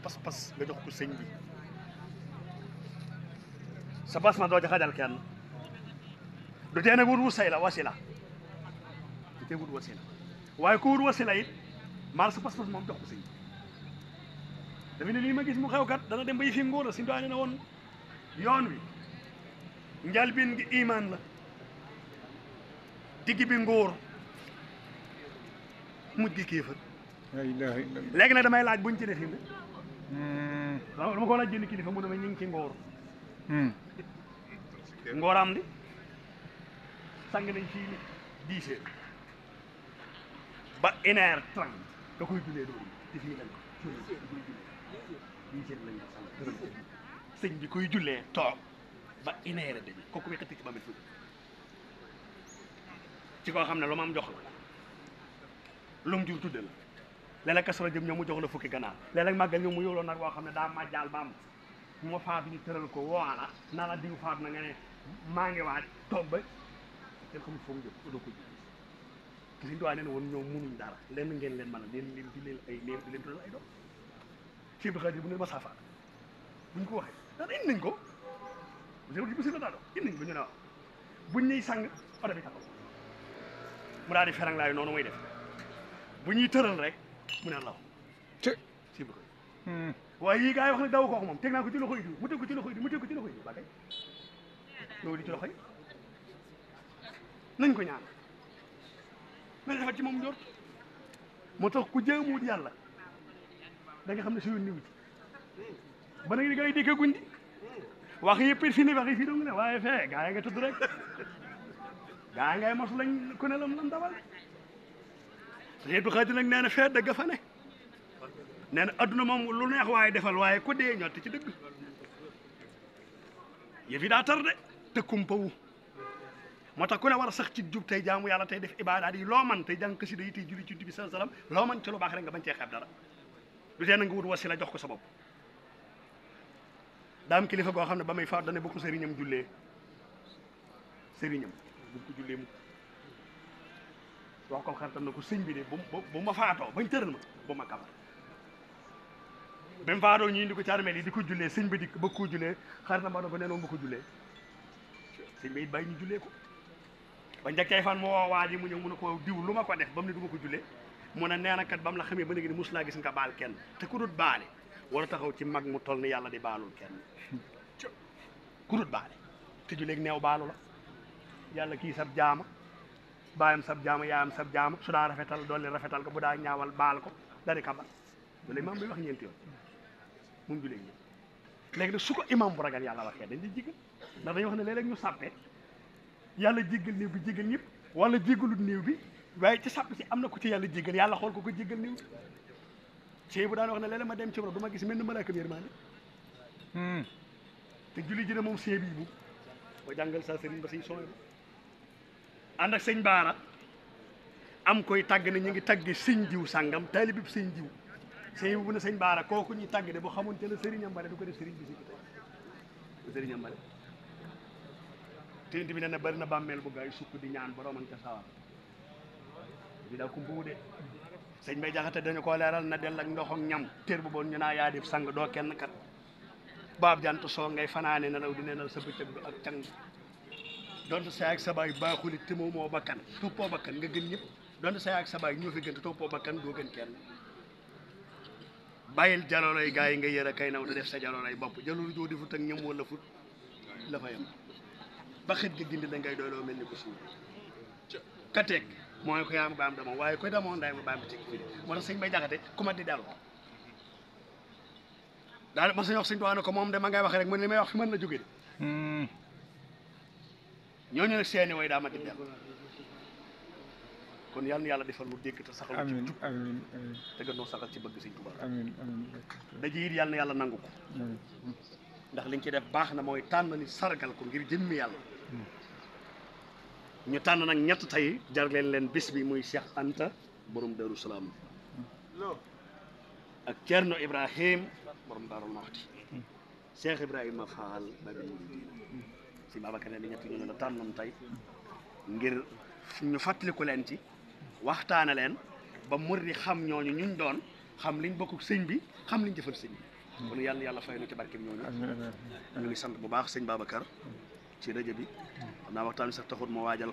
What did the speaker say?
pas-pas nga jox ko sëñ bi sa pas-pas doo ca xajal kenn du tee nag wut say la wasila du tee wut wasila waaye ku wut wasila it maar sa pas-pas moom jox ko sëñ bi dafa ne lii ma gis mu xew kat dana dem ba yëfi ngóor la si doy na woon yoon wi njalbin gi iman la digg bi ngóor mujj gi kéefër la ilaha illallah léegi nag damay laaj buñ ci defee waaw dama ko laaj jënd kilifa mu ne ma ñu ngi ci ngóor ngóoram di sang nañ fii 10 heures ba 1h30 da koy jullee doon te fii lañ ko 10 heures lañ ko sang tëral ko sëñ bi koy jullee toog ba 1h30 kooku wekkati ci ba met ci koo xam ne lu ma am jox la lu mu jur tudde la léeg-léeg kasara jëm ñoom mu jox la fukki ganaar léeg-léeg màggal ñoom mu yóoloo nag boo xam ne daa màjjaal ba am moo faatu ñu tëral ko woona na la diw faatu na nga ne maa ngi waaj toog ba te xamul foo mu jëm doo ko ji te suñu duwaa nee na woon ñoom munuñ dara lenn ngeen leen mën a leen di leen ay néew di leen tuddal ay doom ci bi xaajir bu ne ma saafaat buñ ko waxee dara indi nañ ko bu si la daa doon indi nañ ko ñu ne waaw buñ ñuy sang oto bi taxaw mu daal di ferang laay noonu muy def bu ñuy tëral rek mu ne law si bi waaye yii gars yi wax ne daw kooku moom teg naa ko ci loxo yi mu teg ko ci loxo yi mu teg ko ci loxo yi ba tey loolu di ci loxo yi nañ ko ñaan nañ defal ci moom njort moo tax ku jaamuwut yàlla da nga xam ne si yoon niwu ci ba nag gars yi dikka guñ di wax yëpp fi ni wax yi fii dong ne waaye fee gars yi nga tudd rek gars yi ngay mos lañ ku ne lam dawal te du xaati nag nee na fee dëgg fa ne nee na adduna moom lu neex waaye defal waaye ku dee ñotti ci dëgg yëf yi daa tar de te kumpawu moo tax ku ne war a sax ci jub tey jaamu yàlla tey def ibaadaat yi loo man tey jàng xasida yi tey julli ci bi sallallahu alayhi wasallam loo man ci lu baax rek nga bañ cee xeeb dara du tee na nga wut wasila jox ko sa bopp daam kilifa goo xam ne ba may faat dane bu ko sëriñam jullee sëriñam bu ko jullee mu wax ko xaritam na ko sëñ bi de bu ma faatoo bañ tëral ma bu ma kabar ba mu faatoo ñu indi ko ci armeel yi di ko jullee sëñ bi di ba ko jullee xaritam ba na ko nee noonu bu ko jullee sëñ bi it bàyyi ñu jullee ko ba njëkkee fan mu woo waa ji mu ñëw mu ne ko diw lu ma ko def ba mu ne du ma ko jullee mu ne nee na kat ba mu la xamee ba léegi ni mus laa gis nga baal kenn te ku dut baale wala taxaw ci mag mu toll ni yàlla di baalul kenn ku dut baale te julleeg neew baalu la yàlla kii sab jaama baayam sab jaama yaayam sab jaama su daa rafetal doole rafetal ko bu daa ñaawal baal ko dari kabal loolu imaam bi wax ñeenti yoon moom julleeg ñëw léegi nag su ko imaam bu ragal yàlla waxee dañ di jéggal ndax dañuy wax ne léeg-léeg ñu sàppe yàlla jéggal néew bi jéggal ñëpp wala jéggalut néew bi waaye ci sàpp si am na ko ci yàlla jéggal yàlla xool ko jéggal néew bi ci bu daan wax ne léeg-léeg ma dem ci du ma gis mel ni malaaka yërmande te julli ji ne moom see bii bu ba jàngal sa sëriñ ba siy sooy ànd ak sëñ baara am koy tàgg ne ñu ngi tàgg sëñ diw sàngam taalibe bi sëñ diw sëñ bu ne sëñ baara kooku ñuy tàgg de bu xamoon te la sëriñam bare du ko def sëriñ bi si tey du sëriñam bare téent bi ne na bari na bàmmeel bu gaay sukk di ñaan borooman ca sawar bi daa kumpuwu de sëñ bay jaxate dañu ko leeral na del ak ndox ak ñam téer bu boon ñu naa yaa def sang doo kenn kat baab jant soo ngay fanaane nelaw di neenal sa bëccëg bi ak càng donte say ak sa baay baaxulit te moo bakkan toppoo bakkan nga gën ñëpp donte say ak sa baay ñoo fi gën te toppoo bakkan doo gën kenn bàyyil jaloolay gaa yi nga yëre kay naw te def sa jaloolay bopp jaloolu joo defut ak ñam wala fut la fa yem ba xet ga gindi la ngay doyloo mel ni ko suuf ka teg mooy ko yaa ma baam damoom waaye koy damoon ndaay ma baam bi teg fii moo tax sëñ bay jaxate ku ma di dellu daal ma sañ wax sëñ tuwaa ne ko moom de ma ngay wax rek mu ne li may wax fi mën la jóge de ñooñu nag seeni way daa ma di dellu kon yal na yàlla defal lu dégg te saxal ci jub te gën noo saxal ci bëgg sëñ Tuubaa daje it yal na yàlla nangu ko ndax liñ ci def baax na mooy tànn ni sargal ko ngir jëmmi yàlla ñu tànn nag ñett tey jar leen bis bi muy Cheikh Anta borom Darou Salaam ak Thierno Ibrahim borom Darou Mouhty Cheikh Ibrahima Fall Babi Mouridina si Babacar ne ñett ñooñu la tànnoon tey ngir ñu fàttaliku leen ci waxtaane leen ba murid xam ñooñu ñuñ doon xam liñ bokk sëñ bi xam liñ jëfal sëñ bi kon yàlla fay nu ci barke bi ñooñu ñu ngi sant bu baax sëñ Babacar ci rajo bi xam naa waxtaan bi sax taxut ma waajal